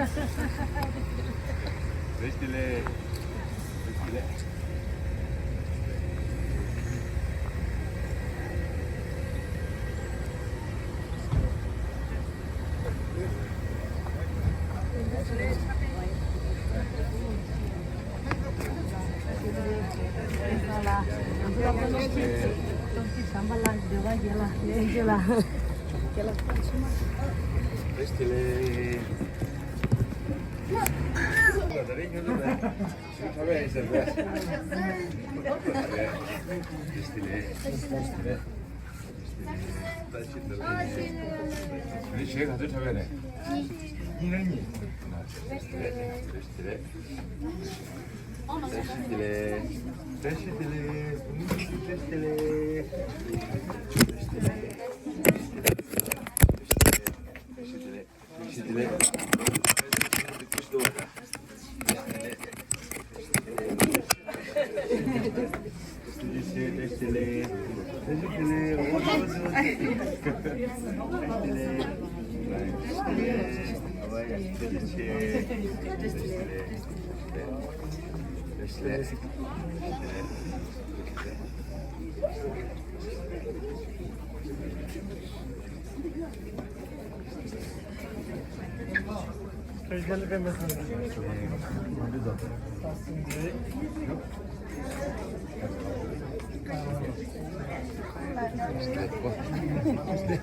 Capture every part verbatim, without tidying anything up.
བཀྲ་ཤིས་བདེ་ལེགས། བཀྲ་ཤིས་བདེ་ལེགས། ཞེས་ག་ཚོད་འཁྲབ་ཡ་རེད། གཉིས་རེད། གཉིས་རེད། བཀྲ་ཤིས་བདེ་ལེགས། བཀྲ་ཤིས་བདེ་ལེགས། བཀྲ་ཤིས་བདེ་ལེགས། བཀྲ་ཤིས་བདེ་ལེགས། བཀྲ་ཤིས་བདེ་ལེགས། ལེགས།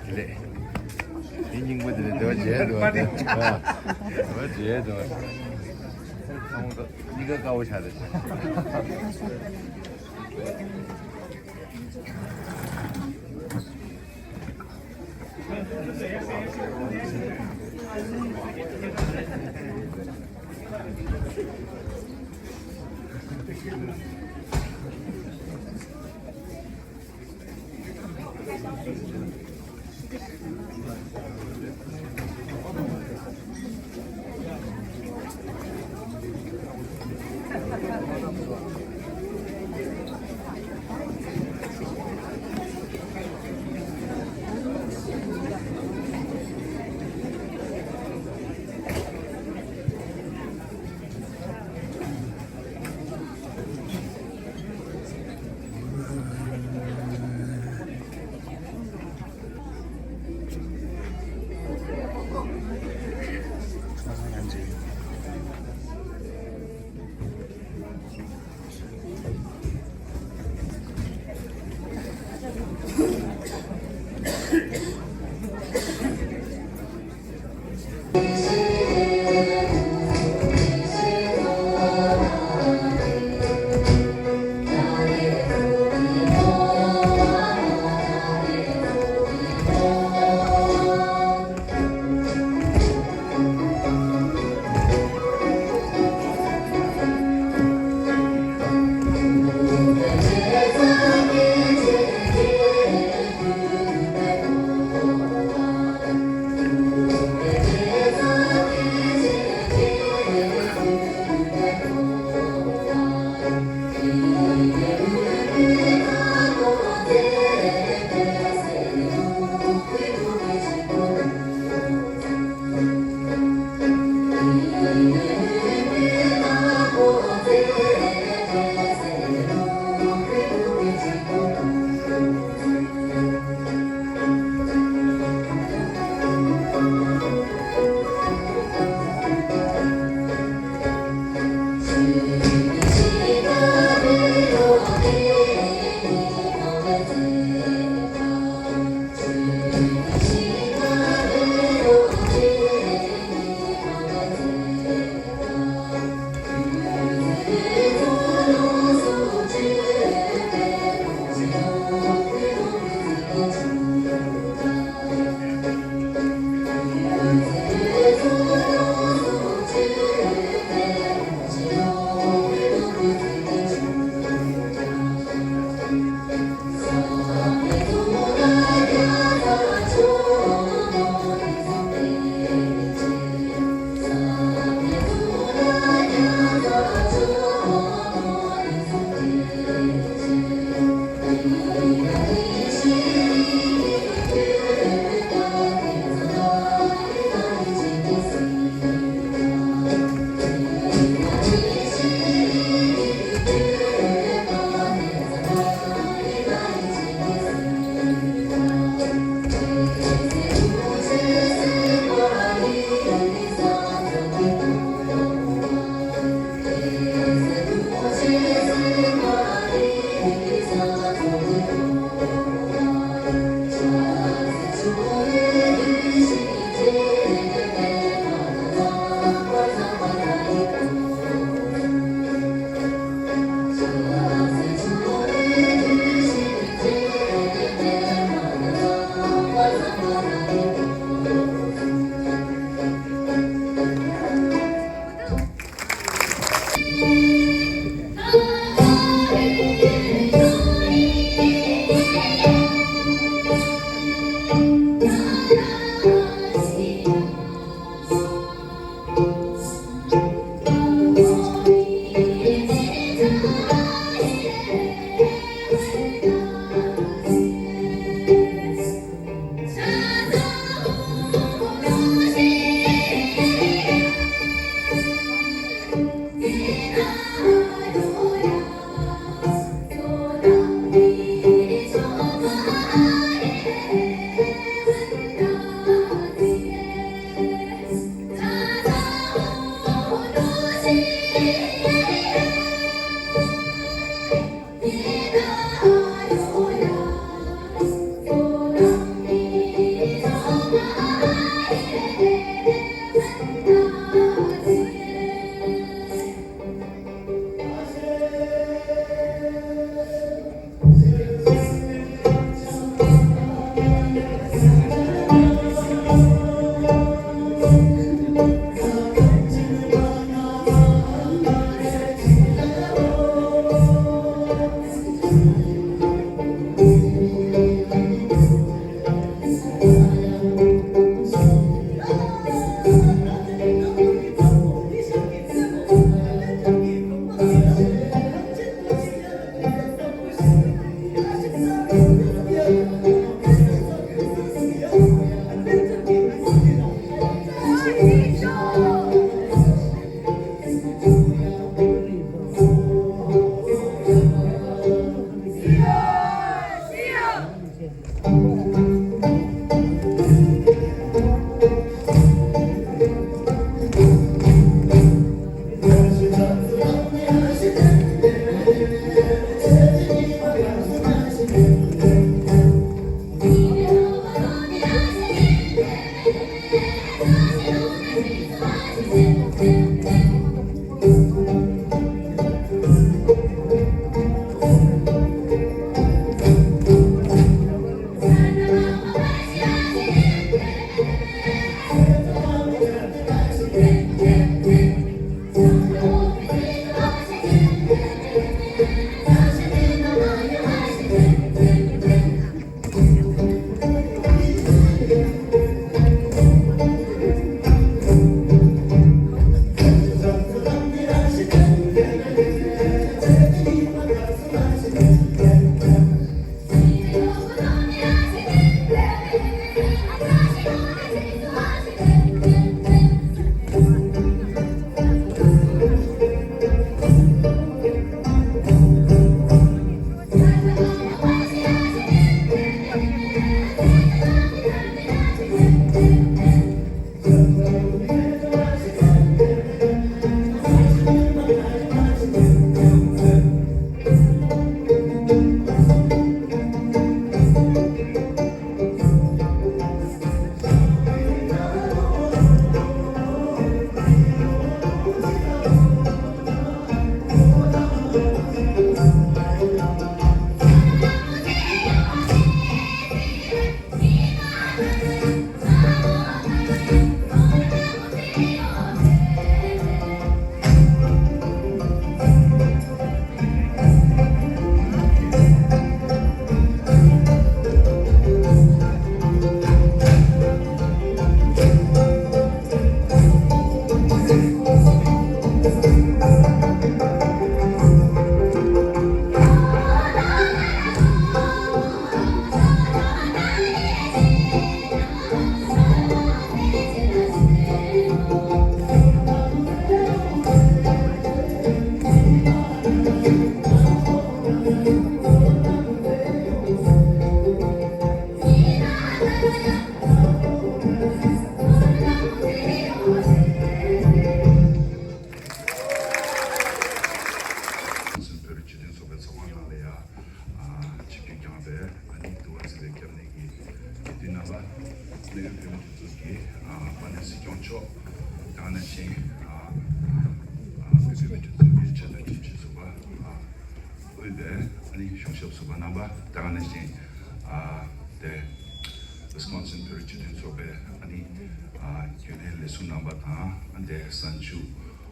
དེ་སྙིང་པོ་དེ་ནས་དེ་བ་བརྗེད་འདུག་བ། དེ་བ་བརྗེད་འདུག་བ། ཚང་མ་གཉིས་ཀ་དཀར་པོ་ཆགས་རེད། སྲིད་སྐྱོང་མཆོག་དང་ནང་བཞིན་ཨ་ཨ་བོད་མི་སྒྲིག་འཛུགས་ཀྱི་ཆེས་མཐོའི་ཁྲིམས་ཞིབ་ཟུར་པ་ཨ་དབུས་པའི་ཨ་ནི་གཞུང་ཞབས་ཟུར་པ་རྣམ་པ་དང་ནང་བཞིན་ཨ་དེ་ཝི་སི་ཀོན་སིན་བོད་རིགས་སྤྱི་མཐུན་ཚོགས་པའི་ཨ་ནི་ཨ་རྒྱུན་ལས་ལས་ཟུར་རྣམ་པ་དང་ཨ་དེ་གསར་འཇུག་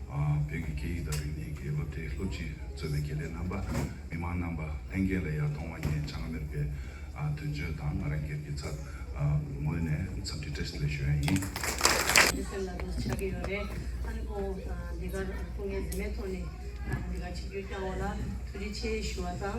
ཨ་བོད་ཀྱི་སྐད་ཡིག་དང་རིག་གནས་ཀྱི་སློབ་གྲྭའི་སློབ་སྤྱི་གཙོས་པའི་དགེ་ལས་རྣམ་པ། མི་མང་རྣམ་པ་ལྷན་རྒྱས་ལ་ཡང་ཐོག་མ་ཉིད་བྱང་ཨ་མེ་རི་ཀའི་ཨ་དོན་གཅོད་དང་ང་རང་སྒེར་གྱི་ཚབ་ཨ་ངོས་ནས་འཚམས་འདྲི་བཀྲ་ཤིས་བདེ་ལེགས་ཞུ་ཡ་ཡིན། འདི་སེམས་ལ་འདུག་ཆགས་ཀྱི་ཡོད་རེད། ཨ་ནི་ཁོང་ཨ་འདི་གར་ཁོང་ངའི་འཛིན་མའི་ཐོག་ནས་ཨ་འདི་གར་ཆིབས་བསྒྱུར་བསྐྱངས་པ་ལ་ཐུགས་རྗེ་ཆེ་ཞུ་བ་དང་།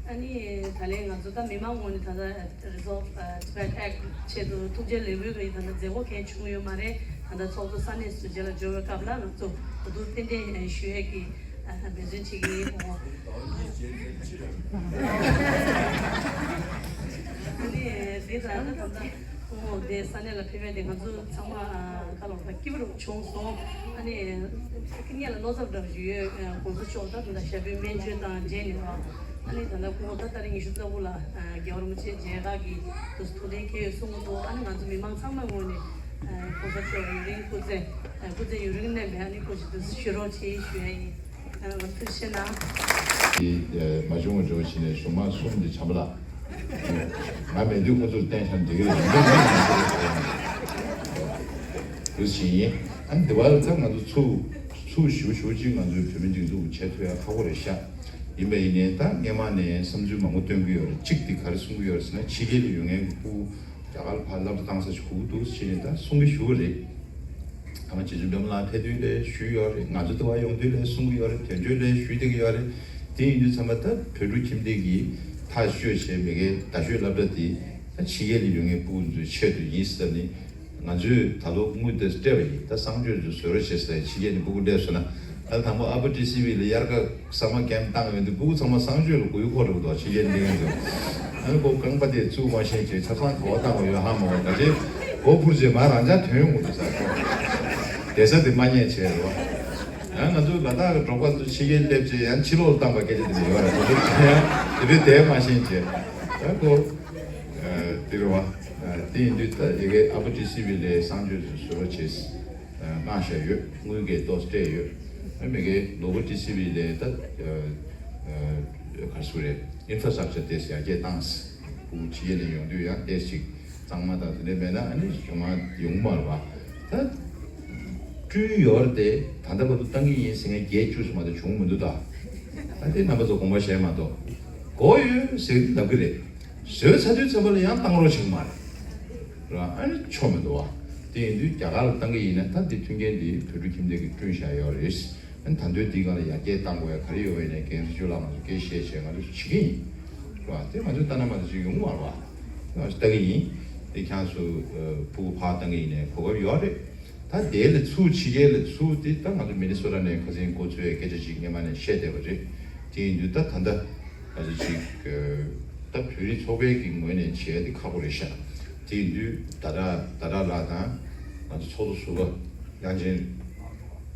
ཨ་ནི་ད་ལན་ང་ཚོ་ད་མི་མང་ངོས་ནས་ད་ལྟ་Resolve Tibet Act ཆེད་དུ་ཐུགས་རྗེ་ལེགས་འབུལ་གྱི་ད་ལྟ་མཛད་སྒོ་གང་ཡང་བྱུང་ཡོད་མ་རེད། ད་ལྟ་ཚོགས་གཙོ་ས་གནས་སུ་རྗེས་ལ་འབྱོར་བའི་སྐབས་ལ་ང་ཚོ་གོ་བསྡུར་ཏན་ཏན་ཞུ་ཡས་ཀྱི་འབད་བརྩོན་བྱེད་ཀྱི་ཡིན། ཨ་ནི་དེ་ལ་ད་ལྟ་ཨོ་དེ་ས་གནས་ལ་ཕེབས་པ་དེ་ང་ཚོ་ཚང་མ་ཁ་ལོ་ད་སྐྱིད་པོ་བྱུང་སོང་། ཨ་ནི་སྐད་ལ་བློ་འཚབ་འདྲ་ཞིག་ཡོད། གོང་ས་མཆོག་ད་ད་ལྟ་ཞབས་པད་སྨན་བཅོས་དང་འབྲེལ་ནས་ཨ་ནི་ད་ལྟ་སྐུ་ངོ་ད་ཏ་རིག་ཉི་ཤུ་རྩ་དགུ་ལ་རྒྱལ་བ་རིན་པོ་ཆེ་མཇལ་ཁ་གི་དུས་ཐུགས་གཏན་འཁེལ་ཡོད་གསུང་གི་འདུག་ཨ་ནི་ང་ཚོ་མི་མང་ཚང་མ་ངོས་ནས་གོང་ས་མཆོག་ཡུན་རིང་སྐུ་ཚེ་སྐུ་ཚེ་ཡུན་རིང་གནས་པའི་ཨ་ནི་སྐུ་མཁྱེན་དུ་ཞུ་རོགས་བྱེད་ཞུ་ཡ་ཡིན། ང་ལ་ཐུགས་རྗེ་ཆེ་གནང་། དེ་མ་བྱུང་བ་འགྲོ་བཞིན་ནས་གཞུང་མང་གསུམ་དེ་བྱམས་པ་ལགས། ང་མེད་དུས་ཁོ་ཚོར་བསྟན་ཤར་འདི་ག་རེད་འདུག་ཞིག་ཡིན། ཨ་ནི་དེ་བར་ད་ང་ཚོ་ཚུགས་ཚུགས་ཞུ་ཞུ་ཅིག་ང་ཚོའི་བོད་མི་སྒྲིག་འཛུགས་བྱེད་ཐུབ་ཡ་ཁག་པོ་རེད་ཤག་ཡིན་པ་ཡིན་ནའི་ད་སྔས་མ་ནས་བསམ་ཚུལ་མང་པོ་སྟོན་གི་ཡོད་རེད། གཅིག་དེ་ག་རེ་གསུང་གི་ཡོད་རེད་ཟེར་ན་ཕྱི་རྒྱལ་ལ་ཡོད་མཁན་གྱི་ཕྲུ་གུ་རྒྱ་གར་ལ་ཕར་སློབ་གྲྭ་བཏང་ས་ཞིག་དགོས་ཀྱི་འདུག་ཟེར་ནས་ད་གསུང་གི་ཞུ་གི་རེད། ཨ་མ་རྗེ་བཙུན་སྒྲོལ་མ་ལགས་ཕེབས་དུས་ལས་ཞུས་ཡོད་རེད། ང་ཚོ་དེ་བ་ཡོང་དུས་ལས་གསུང་གི་ཡོད་རེད། དོན་གཅོད་ལས་ཞུས་བསྡད་ཀྱི་ཡོད་རེད། དེ་ཡིན་དུས་ཚང་མ་ད་བོད་ཕྲུག་ཁྱིམ་སྡེ་གིས་ཐག་གཅོད་བྱས་མི་འགའི་རྡ་ཤོད་སློབ་གྲྭ་དེ་ད་ཕྱི་རྒྱལ་ལ་ཡོད་མཁན་ཕྲུ་གུ་ཚོའི་ཆེད་དུ་ཡིན་ཟེར་ནས་ང་ཚོས་ད་ལོ་དངུལ་དེ་སྤྲད་པ་ཡིན། ད་གསང་སྤྱོད་ཚོ་བཟོ་རོགས་བྱེད་ཟེར་ཕྱི་རྒྱལ་ནས་ཕྲུ་གུ་སླེབས་སོང་ན། ཨ་དང་པོ་ཨ་པ་ཊི་སི་ཝི་ལ་དབྱར་ཁ་ས་མ་ཀེམ་བཏང་ཡོང་དུས་ཕྲུ་གུ་ཚང་མ་གསང་སྤྱོད་ལ་གུས་ཁོ་རེ་བ་འདུག་ཕྱི་རྒྱལ་འདི་ཡིན་ཚོ། ཨ་ཁོ་རྐང་པ་དེ་བཙུགས་མ་ཤེས་བྱས་ཆབ་གསང་ག་བ་བཏང་བ་ཡོད་ཧ་མ་གོ། ད་ཆེ་སྒོ་ཕུར་རྗེས་མ་རང་ཅག་ཐོན་ཡོང་གི་འདུག་ས། བསྡད་ས་དེ་མ་རྙེད་བྱས་རེད་བ། ཨ་ང་ཚོ་ལ་དྭགས་ཀྱི་འབྲོག་པ་ཚོ་ཕྱི་རྒྱལ་སླེབས་བྱས་ཡང་ཕྱི་ལོགས་ལ་བཏང་བ་སྐད་ཆ་དེ་འདྲ་ཡོད་རེད། དེ་ཚོ་དེ་འདྲའི་དེ་མ་ཤེས་བྱས། ཨ་ཁོ་དེ་རེད་བ། དེ་ཡིན་དུས་ད་ཡ་གི་ཨ་པ་ཊི་སི་ཝི་ལ་གསང་སྤྱོད་ཚོ་བཟོ་རོགས་བྱས། མངགས་བཞག་ཡོད། དངུལ་གྱི་ཏོག་སྤྲད་ཡོད། ཨ་མི་གའི་ལོ་གོ་ཊི་སི་ཝི་ལས་ད་ག་སུ་རེད། ཨིན་ཕ་ར་སི་ཊྲག་ཅར་དེ་ཡར་རྒྱས་བཏང་། ཕྲུ་གུ་ཕྱི་རྒྱལ་ནས་ཡོང་དུས་ཡང་ཏོག་ཙམ་གཙང་མ་དང་དེ་འདྲ་མེད་ན་ཨ་ནི་གཞུང་མང་ཡོང་མ་རེད་བ། ད་བསྐྲུན་ཡོད་རེད་དེ། ད་ལྟ་བར་དུ་བཏང་གི་ཡིན་ཟེར་མཁན་བརྒྱད་བཅུ་ཙམ་མ་གཏོགས་བྱུང་མི་འདུག་ད་ད་དེ་རྣམ་པ་ཚོ་དགོངས་པ་བཞེས་མ་གཏོགས་དགོས་ཡོད་ཟེར་གྱི་ལབ་གི་རེད། བཟོས་ཚར་དུས་ཚང་མ་ལ་ཡང་བཏང་རོགས་བྱེད་ཀྱི་མ་རེད། ར་ཨ་ནི་ཆོ་མི་འདུག་བ། དེ་ཡིན་དུས་རྒྱ་གར་ལ་བཏང་གི་ཡིན་ན་ད་འདི་མཐུན་རྐྱེན་འདི་བོད་ཕྲུག་ཁྱིམ་སྡེ་གིས་བསྐྲུན་བཞག་ཡོད་རེད། ཨ་ནི་ད་དུང་འདི་སྒང་ལ་ཡར་རྒྱས་བཏང་དགོས་ཡ་ག་རེ་ཡོད་པ་ཡིན་ནའི་རྒན་རི་ཆོས་ལགས་ང་ཚོ་སྐད་བཤད་བྱས་ང་ཚོ་བྱེད་ཀྱི་ཡིན། ར་དེ་ང་ཚོས་ལྟ་ན་མ་ལྟ་ཅིག་ཡོང་མ་རེད་བ། ང་ཚོ་ལྟ་གི་ཡིན། དེ་ཁྱེད་ཚོ་ཕྲུ་གུ་ཕར་བཏང་གི་ཡིན་ནའི་གོ་སྐབས་ཡོད་རེད། ད་དེ་ལས་ཚུར་ཕྱི་རྒྱལ་ལ་ཚུར་དེ་ད་ང་ཚོ་མི་ནི་སོ་ཊ་ནས་ཁ་སང་འགོ་ཚུགས་ཡའི་སྐད་ཆ་ཅིག་སྔས་མ་ནས་བཤད་བསྡད་པ་རེད། དེ་ཡིན་དུས་ད་ད་ལྟ་ང་ཚོ་ཅིག་ད་བོད་རིགས་ཚོགས་པའི་གི་ངོས་ནས་བྱས་ཏེ་ཁག་པོ་རེད་ཤག་དེ་ཡིན་དུས་ཟླ་གྲགས་ཟླ་གྲགས་ལགས་དང་ང་ཚོ་ཚོགས་གཙོ་ཟུར་པ་དབྱངས་ཅན་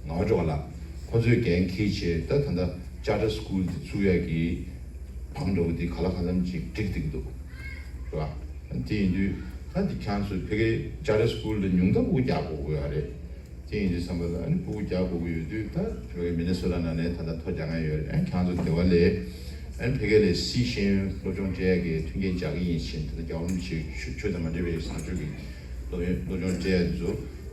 ངག་དབང་སྒྲོལ་དཀར་ལགས་ཁོང་ཚོས་འགན་འཁྱེར་བྱས་ད་ད་ལྟ་ཅར་ཊར་སི་ཀུལ་དེ་བཙུགས་ཡ་གི་བང་འགྲོ་བ་དེ་ག་ལ་གང་འཚམ་ཅིག་འགྲིག་བསྡད་ཀྱི་འདུག་རེད་བ། དེ་ཡིན་དུས་ད་འདི་ཁྱེད་ཚོས་ཕ་གིའི་ཅར་ཊར་སི་ཀུལ་ལ་ཉུང་མཐའ་ཕྲུ་གུ་རྒྱག་དགོས་ཀྱི་ཡོད་རེད། དེ་ཡིན་དུས་བསམ་པ་ལ་ཨ་ནི་ཕྲུ་གུ་རྒྱག་དགོས་ཀྱི་ཡོད་དུས་ད་ཕ་གིའི་མི་ནི་སོ་ཊ་ནང་ནས་ད་ལྟ་ཐོ་རྒྱག་མཁན་ཡོད་རེད། ཨ་ནི་ཁྱེད་ཚོ་དེ་བ་ལས་ཨ་ནི་ཕ་གི་ལ་སི་ཤེས་ཡོན་སློབ་སྦྱོང་སྤྲད་ཡ་གི་མཐུན་རྐྱེན་སྦྱར་གི་ཡིན་ཕྱིན་ད་ལྟ་རྒྱལ་བ་རིན་པོ་ཆེའི་ཆོས་ཆོས་དང་མ་འབྲེལ་བའི་བཟང་སྤྱོད་ཀྱི་སློབ་ཡོན་སློབ་སྦྱོང་སྤྲད་ཡ་དེ་ཚོ་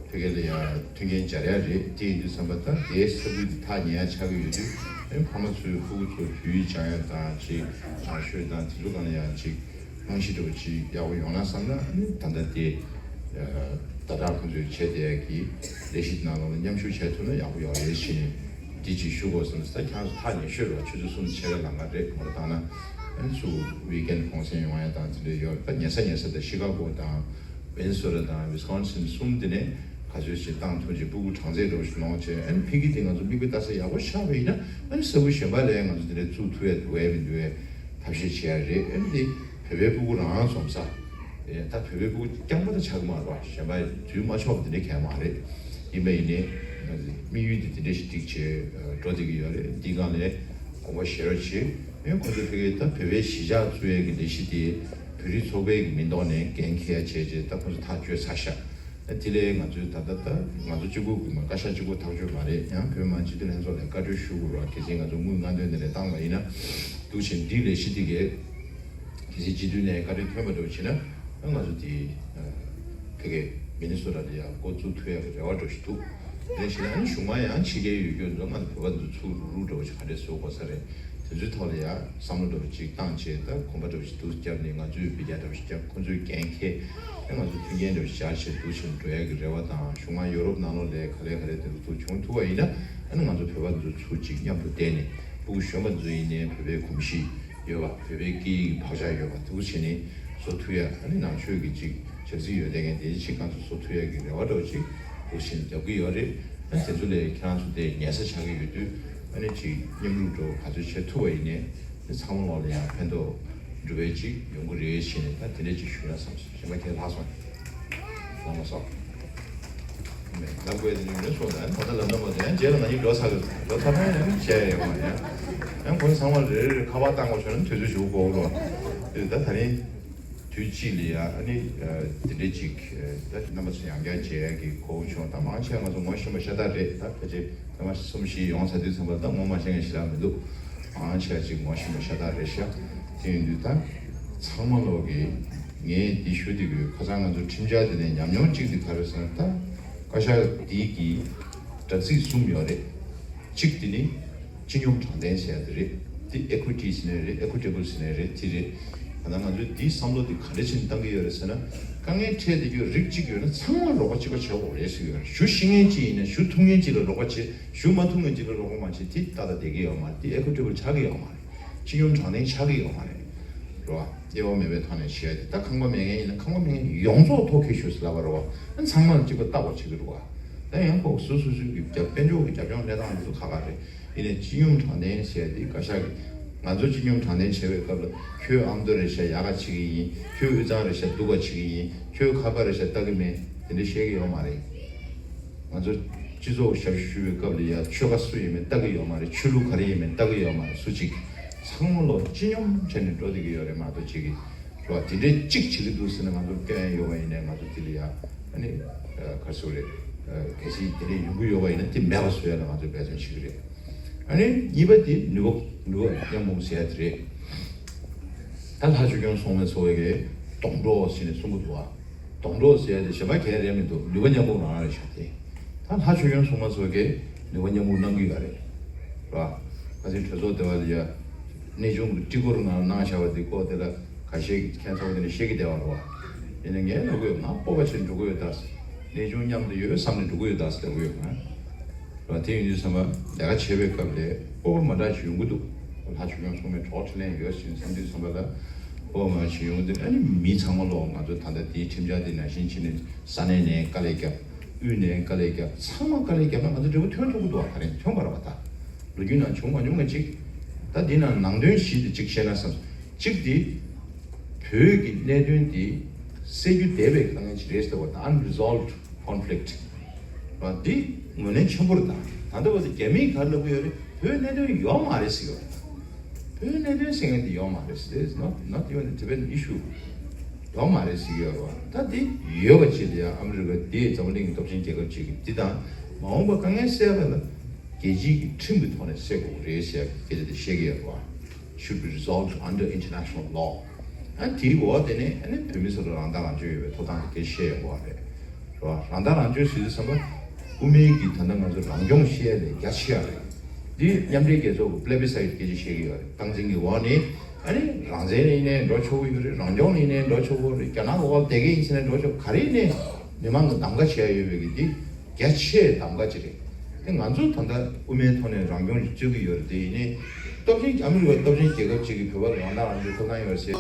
ཕ་གི་ལ་ཡ་མཐུན་རྐྱེན་སྦྱར་ཡ་རེད། དེ་ཡིན་དུས་བསམ་པ་ད་དེའི་ས་ཁུལ་དེ་ཐག་ཉེ་ཡ་ཆགས་ཀྱི་ཡོད་དུས་ཨ་ནི་ཕ་མ་ཚོའི་ཕྲུ་གུ་ཚོ་བོད་ཡིག་སྦྱང་ཡ་དང་ཅིག་ཨ་ཤོད་དང་དེ་ཚོ་སྒང་ལ་ཡ་ཅིག་རྨང་གཞི་འདྲ་བོ་ཅིག་ཡག་པོ་ཡོང་ན་བསམ་ན་ཨ་ནི་ད་ལྟ་དེ་ཟླ་གྲགས་ཁོང་ཚོས་བྱས་བསྡད་ཡ་གི་ལས་གཞི་ནང་ལོགས་ལ་མཉམ་ཞུགས་བྱས་ཐུབ་ན་ཡག་པོ་ཡོད་རེད་ཟེར་ནས་འདི་ཅིག་ཞུ་དགོས་བསམ། ད་ཁྱེད་ཚོ་ཐག་ཉེ་ཤོས་རེད་བ། ཆུ་ཚོད་གསུམ་ཕྱེད་ཀ་ལམ་ཁ་རེད། མོ་ར་བཏང་ན་ཨ་ནི་ཚུར་ཝིག་ཨེན་གུང་སེང་ཡོང་ཡ་དང་དེ་འདྲ་ཡོད། ད་ཉེ་ས་ཉེ་ས་ད་ཤི་ཀ་གོ་དང་མི་ནི་སོ་ཊ་དང་ཝི་སི་ཀོན་སིན་གསུམ་དེ་ནས་ག་ཚོད་ཅིག་བཏང་ཐུབ་ཅིག་ཕྲུ་གུ་གྲངས་ཚད་འདྲ་བོ་ཞིག་ལོངས་བྱས་ཨ་ནི་ཕ་གི་དེ་ང་ཚོ་མིག་དཔེ་ལྟ་ས་ཡག་པོ་ཆགས་པ་ཡིན་ན་ཨ་ནི་ས་ཁུལ་གཞན་པ་ལ་ང་ཚོ་དེ་འདྲ་བཙུགས་ཐུབ་ཡ་འདུག་གས་མི་འདུག་གས་ཐབས་ཤེས་བྱེད་ཡ་རེད། ཨ་ནི་དེ་བོད་པའི་ཕྲུ་གུ་རང་འཛོམས་ས། ཨེ་ད་བོད་པའི་ཕྲུ་གུ་རྐྱང་པ་ད་ཆགས་ཀྱི་མ་རེད་བ། གཞན་པ་འཛུལ་མ་ཆོག་པ་དེ་འདྲ་གང་ཡང་མ་རེད། ཡིན་པ་ཡིན་ནའི་དམིགས་ཡུལ་དེ་དེ་འདྲ་ཞིག་སྒྲིག་བྱས་འགྲོ་བསྡད་ཀྱི་ཡོད་རེད། འདི་སྒང་ལ་དགོངས་པ་བཞེས་རོགས་བྱེད། ཨེ་ཁོ་ཚོ་ཕ་གིའི་ད་བོད་པའི་གཞིས་ཆགས་བཙུགས་ཡས་ཀྱི་ལས་གཞི་དེ་བོད་རིགས་ཚོགས་པའི་གི་མིང་ཐོག་ནས་འགན་འཁྱེར་ཡ་བྱས་རྗེས་ད་ཁོ་ཚོ་ཐག་གཅོད་ཚར་ཤག་ད་དེ་ལས་ང་ཚོའི་ད་ལྟ་ད་ང་ཚོ་གཅིག་པུ་གི་མ་བཀའ་ཤག་གཅིག་པུ་ཐག་གཅོད་མ་རེད། ཡང་བོད་མི་མང་སྤྱི་འཐུས་ལྷན་ཚོགས་ལ་བཀའ་འཁྲོལ་ཞུ་དགོས་རེད་བ། གལ་སྲིད་ང་ཚོ་དངུལ་སྔ་འདོན་དེ་ལས་བཏང་བ་ཡིན་ན། འདུག་བཞིན་འདི་ལས་གཞི་དེ་གས་གལ་སྲིད་སྤྱི་འཐུས་ནས་བཀའ་འཁྲོལ་ཐོན་པ་འདྲ་བོ་བྱས་ན། ང་ཚོ་དེ་ཕ་གི་མི་ནི་སོ་ཊ་ལ་ཡང་འགོ་བཙུགས་ཐུབ་ཡག་གི་རེ་བ་འདྲ་བོ་ཞིག་འདུག་དེ་ནས་གཞི་ནས་ཨ་ནི་གཞུག་མ་ཡང་ཕྱི་རྒྱལ་ཡོད་རྒྱུ་ཚོ་ང་ཚོ་བོད་པ་འདི་ཚོ་ཚུར་རུག་རུག་འདྲ་བོ་ཞིག་ག་འདྲས་བཟོ་དགོས་ས་རེད། དེ་ཚོའི་ཐོག་ལ་ཡང་བསམ་བློ་འདྲ་བོ་ཅིག་བཏང་བྱས། ད་གོམ་པ་འདྲ་བོ་ཞིག་འདུག་བརྒྱབ་ནས་ང་ཚོས་འབུད་རྒྱག་འདྲ་བོ་ཞིག་འདུག་འཁོན་འཛུགས་འགན་འཁྱེར། ཨ་ང་ཚོ་མཐུན་རྐྱེན་འདྲ་བོ་ཞིག་སྦྱར་བྱས་འདུག་བཞིན་འགྲོ་ཡག་གི་རེ་བ་དང་། གཞུག་མ་ཡོ་རོབ་ནང་ལོགས་ལ་ག་ལེ་ག་ལེ་དེ་འདྲ་ཚོ་བྱུང་ཐུབ་པ་ཡིན་ན། ཨ་ནི་ང་ཚོ་བོད་པ་འདི་ཚོ་ཚུར་ཅིག་མཉམ་དུ་བསྡད་ནས། ཕྲུ་གུ་གཞོན་པ་འདི་ཚོ་ཡིན་ནའི་བོད་པའི་གོམས་གཤིས་ཡོད་པ། བོད་པའི་སྐད་ཡིག་གི་བག་ཆགས་ཡོད་པ་དེ་ཚོ་བྱས་ནས་བཟོ་ཐུབ་ཡ། ཨ་ནི་ནང་ཆོས་ཀྱི་ཅིག་ཆབ་སྲིད་ཡོད་བསྡད་མཁན་དེ་ཅིག་གང་དུ་བཟོ་ཐུབ་ཡ་གི་རེ་བ་འདྲ་བོ་ཅིག་འདུག་བཞིན་རྒྱབ་ཀྱི་ཡོད་རེད། ཨ་དེ་ཚོ་ལས་ཁྱེད་རང་ཚོ་དེ་ཉལ་ས་ཆགས་ཀྱི་ཡོད་དུས། ཨ་ནི་ཅིག་མཉམ་རུབ་འདྲ་བོ་ག་ཚོད་བྱེད་ཐུབ་པ་ཡིན་ནའི། ཨ་ནི་ཚང་མ་ལོག་ལ་ཡང་ཕན་ཐོགས་འགྲོ་བའི་ཅིག་ཡོང་གི་རེད་བྱས་ནས། ད་དེ་འདྲས་ཅིག་ཞུ་ན་བསམ་སོང་། གཞན་པ་ཁྱེད་ལྷག་སོང་། ལབ་མ་སོང་། མེད། ལབ་དགོས་དེ་ནི་ཡོད་སོང་། ད་ད་ལྟ་ལབ་ན་མ་ཐོན། ཡང་རྗེས་ལ་ང་གཉིས་འགྲོ་ཚར་གི། འགྲོ་ཚར་ན་ཡང་བཤད་ཡ་ཡོད་མ་རེད། ཡང་ཁོང་ཚང་མ་རེ་རེ་ཁ་པར་བཏང་དགོས་བྱུང་ན་དུས་ཚོད་ཞིག་འགོར་འགྲོ། དེ་ད་ད་རིང་དུས་གཅིག་ལ་ཡ་ཨ་ནི་དེ་འདྲས་ཅིག་ད་རྣམ་པ་ཚོ་ཡང་བསྐྱར་མཇལ་ཡ་གི་གོ་སྐབས་བྱུང་། ད་མང་ཆེ་ང་ཚོ་ངོ་ཤེས་པ་ཤ་སྟག་རེད། ད་ཕལ་ཆེར་ཐེངས་མ་གསུམ་བཞི་ཡོང་ཚར་དུས་ཙམ་པ་ད་ངོ་མ་ཤེས་མཁན་ཞེ་དྲག་མི་འདུག་མང་ཆེ་ཅིག་ངོ་ཤེས་པ་ཤ་སྟག་རེད་ཤག་དེ་ཡིན་དུས་ད་ཚང་མ་ལོག་གིས་ངས་འདི་ཞུ་འདི་དགོས། ཁ་སང་ང་ཚོ་ཁྲིམས་འཆར་དེ་ནས་ཉམས་མྱོང་གཅིག་དེ་ག་རེ་ཟེར་ན། ད་བཀའ་ཤག་འདི་གི་དྲ་ཚིགས་གསུམ་ཡོད་རེད། གཅིག་དེ་ནི་སྤྱི་སྙོམས་དྲང་བདེན་ཟེར་ཡ་དེ་རེད། དེ་ཨི་ཀུའི་ཊི་ཟེར་ནའི་རེད། ཨི་ཀུའི་ཊེ་བལ་ཟེར་ནའི་རེད། དེ་རེད། ད་ང་ཚོས་འདིའི་བསམ་བློ་དེ་ག་འདྲ་བྱས་ནས་བཏང་གི་ཡོད་རེད་ཟེར་ན། དཀའ་ངལ་འཕྲད་བསྡད་རྒྱུ་རིགས་གཅིག་ཡོད་ན་ཚང་མ་རོགས་པ་གཅིག་པ་བྱེད་དགོས་རེད་ཟེར་གྱི་ཡོད་རེད། ཞུ་ཤེས་མཁན་གཅིག་ཡིན་ན་ཞུ་ཐུབ་མཁན་གཅིག་ལ་རོགས་པ་བྱེད། ཞུ་མ་ཐུབ་མཁན་གཅིག་ལ་རོགས་པ་མ་བྱེད། དེ་ཏག་ཏག་བསྡད་ཀྱི་ཡོད་མ་རེད། དེ་ཨི་ཀུའི་ཊེ་བལ་ཆགས་ཀྱི་ཡོད་མ་རེད། སྤྱི་སྙོམས་དྲང་བདེན་ཆགས་ཀྱི་ཡོད་མ་རེད། རེད་བ། དབྱེ་བ་མེད་པའི་ཐོག་ནས་བཤད་དེ། ད་ཁང་པ་མེད་མཁན་ཡིན་ན་ཁང་པ་མེད་མཁན་ཡོངས་རྫོགས་ཐོ་འཁྱོལ་ཞུ་ཟེར་ལབ་པ་རེད་བ། ཨ་ཚང་མ་ལ་གཅིག་པ་ལྟ་བ་བྱེད་ཀྱི་རེད་བ། ད་ཡང་ཁོ་སོ་སོ་སོའི་གི་རྒྱབ་དཔལ་འབྱོར་གྱི་རྒྱབ་ལྗོངས་གནས་སྟངས་དེ་ཚོ་ཁག་ཁག་རེད། ཡིན་ནའི་སྤྱི་སྙོམས་དྲང་བདེན་ཟེར་དེ་བཀའ་ཤག་གིས་ང་ཚོ་སྤྱི་སྙོམས་དྲང་བདེན་བྱེད་པའི་སྐབས་ལ། ཁྱོད་ཨ་མདོ་རེད་ཤག་ཡག་ག་བྱེད་ཀྱི་ཡིན། ཁྱོད་དབུས་གཙང་རེད་ཤག་སྡུག་ག་བྱེད་ཀྱི་ཡིན། ཁྱོད་ཁ་པར་རེད་ཤག་ལྟ་གི་མེད། དེ་འདྲ་བཤད་ཀྱི་ཡོད་མ་རེད། ང་ཚོ་སྤྱི་ཚོགས་ཞབས་ཞུ་ཞུ་བའི་སྐབས་ལ་ཡ་ཆོལ་ཁ་སུ་ཡིན་མིན་ལྟ་གི་ཡོད་མ་རེད། ཆོས་ལུགས་ག་རེ་ཡིན་མིན་ལྟ་གི་ཡོད་མ་རེད། སུ་གཅིག་ཚང་མ་ལོ་སྤྱི་སྙོམས་བྱས་ནས་འགྲོ་བསྡད་ཀྱི་ཡོད་རེད་མ་གཏོགས་གཅིག་གིས། རེད་བ། དེ་འདྲའི་གཅིག་བྱེད་ཀྱི་འདུག་ཟེར་ནས་ང་ཚོ་སྐྱོན་ཡོད་པ་ཡིན་ནའི་ང་ཚོ་དེ་ལ་ཡ་ཨ་ནི་ག་རེ་ཟེར་དགོས་རེད། གལ་སྲིད་དེ་འདྲའི་ཡོང་གི་ཡོད་པ་ཡིན་ན་དེ་མེད་པ་བཟོ་ཡ་ལ་ང་ཚོས་འབད་བརྩོན་བྱེད་ཀྱི་རེད། ཨ་ནི་གཉིས་པ་དེ་ནུས་པ་ནུས་པ་མཉམ་སྤུངས་ཟེར་ཡ་དེ་རེད། ད་ལྷ་ཆོས་སྐྱོང་སྲུང་མ་ཚོ་གིས་སྡོང་གྲོགས་ཟེར་ནས་གསུང་གི་འདུག་བ། སྡོང་གྲོགས་ཟེར་ཡ་དེ་གཞན་པ་ག་རེ་མི་འདུག་ནུས་པ་མཉམ་སྤུངས་རང་རེད་ཤག་དེ། ད་ལྷ་ཆོས་སྐྱོང་སྲུང་མ་ཚོ་གིས་ནུས་པ་མཉམ་སྤུངས་གནང་གི་ཡོད་རེད། རེད་བ། ཁ་སང་གྲོས་ཚོགས་དེ་བ་ལ་ཡ་གནས་ཆུང་གི་སྤྲི་གོར་ནང་གནང་བཞག་པ་དེ་སྐོར་དེ་ལ་ཁ་ཤས་ཀྱིས་མཁན་ཚོགས་དེ་ནས་བཤད་ཀྱི་བསྡད་པ་རེད་བ། ཡིན་ནའི་ངས་ལབ་གི་ཡོད། ང་སྤོབས་པ་བྱས་འགྲོ་གི་ཡོད་ད། གནས་ཆུང་མཉམ་དུ་ཡོད་བསམ་ནས་འགྲོ་གི་ཡོད་ད་ཟེར་ལབ་གི་ཡོད་ང་། རེད་བ། དེ་ཡིན་དུས་ཙམ་པ་ལས་ཀ་བྱེད་པའི་སྐབས་ལ་སྤོབས་པ་མ་འདྲ་ཞིག་ཡོང་གི་འདུག་ལྷ་ཆོས་སྐྱོང་སྲུང་མའི་གྲོགས་འཕྲིན་ལས་ཡོད་ཟེར་བསམ་དུས་ཙམ་པ་ལ། སྤོབས་པ་མ་འདྲ་ཞིག་ཡོང་གི་འདུག་ཨ་ནི་མི་ཚང་མ་ལོག་ང་ཚོ་ད་ལྟ་དེའི་ཁྲིམས་འཆར་དེ་ནང་བཞིན་བྱས་ནས་ས་གནས་ནས་དཀའ་ལས་བརྒྱབ། དབུས་ནས་དཀའ་ལས་བརྒྱབ། ཚང་མ་དཀའ་ལས་བརྒྱབ་ན་ང་ཚོ་འབྲས་བུ་ཐོན་ཐུབ་ཀྱི་འདུག་བ། ད་རེས་ཐོན་པ་རེད་བ། ད་ལོ་རྒྱུས་ནང་བྱུང་མ་མྱོང་བ་ཅིག་ད་འདི་ནང་ནང་དོན་བཞི་དེ་གཅིག་བཤད་ན་བསམ། གཅིག་དེ་བོད་ཀྱི་གནད་དོན་དེ་སེལ་རྒྱུ་འདས་པའི་དཀའ་ངལ་ཅིག་རེད་ཟེར་བ་དང་། unresolved conflict། འདི་ངོས་ལེན་ཆེན་པོ་རེད། ད་ད་ལྟ་བར་དུ་རྒྱ་མིས་ག་རེ་ལབ་ཀྱི་ཡོད་རེད། བོད་གནད་དོན་ཡོད་མ་རེད་ཟེར་གྱི་ཡོད་རེད། བོད་གནད་དོན་ཟེར་མཁན་དེ་ཡོད་མ་རེད་ཟེར། There is not, not even a Tibetan issue. ཡོད་མ་རེད་ཟེར་གྱི་ཡོད་རེད་བ། ད་དེ་ཡོད་པ་ཅིག་ལ་ཡང་ཨ་མི་རི་ཀ་དེ་འཛམ་བུ་གླིང་གི་སྟོབས་ཆེན་རྒྱལ་ཁབ་ཅིག་གིས་འདི་དང་མ་འོངས་པ་དཀའ་ངལ་སེལ་བ་ལ་རྒྱལ་སྤྱིའི་གི་ཁྲིམས་ཀྱི་ཐོག་ནས་སེལ་དགོས་རེད་ཟེར་སྐད་ཆ་དེ་བཤད་ཀྱི་ཡོད་རེད་བ། Should be resolved under international law. ཨ་དེའི་འོག་དེ་ནས་ཨ་ནི་བོད་མི་ཚོ་ལ་རང་ཐག་རང་གཅོད་ཡོད་པའི་ཐོབ་ཐང་དེ་སྐད་བཤད་ཡོད་པ་རེད། རེད་བ། རང་ཐག་རང་གཅོད་ཟེར་དུས་ཙམ་པ་དབུ་མའི་གི་ད་ལྟ་ང་ཚོ་རང་སྐྱོང་བཤད་ཡ་ལས་རྒྱ་ཆེ་ཡ་རེད། འདི་མཉམ་འབྲེལ་རྒྱལ་ཚོགས་ཀྱི་པི་ལེ་བི་སའིཊ་སྐད་ཆ་བཤད་ཀྱི་ཡོད་རེད། སྟངས་འཛིན་གྱི་འོག་ནས་ཨ་ནི་རང་བཙན་ཡིན་ནའི་འགྲོ་ཆོག་གི་ཡོད་རེད། རང་སྐྱོང་ཡིན་ནའི་འགྲོ་ཆོག་གི་རེད། རྒྱ་ནག་གི་འོག་ལ་བསྡད་མཁན་ཡིན་ཟེར་ནའི་འགྲོ་ཆོག་ག་རེ་ཡིན་ནའི་མི་མང་གི་གདམ་ག་བྱེད་ཡ་ཡོད་པའི་གི་འདི་རྒྱ་ཆེའི་གདམ་ག་ཅིག་རེད། དེ་ང་ཚོ་ད་ལྟ་དབུ་མའི་ཐོག་ནས་རང་སྐྱོང་ཞིག་རྩོད་ཀྱི་ཡོད་རེད། དེ་ཡིན་ནའི་སྟོབས་ཆེན་ཨ་མི་རི་ཀ་སྟོབས་ཆེན་རྒྱལ་ཁབ་ཅིག་གིས་བོད་པ་ལ་རང་ཐག་རང་གཅོད་ཐོབ་ཐང་ཡོད་རེད་ཟེར།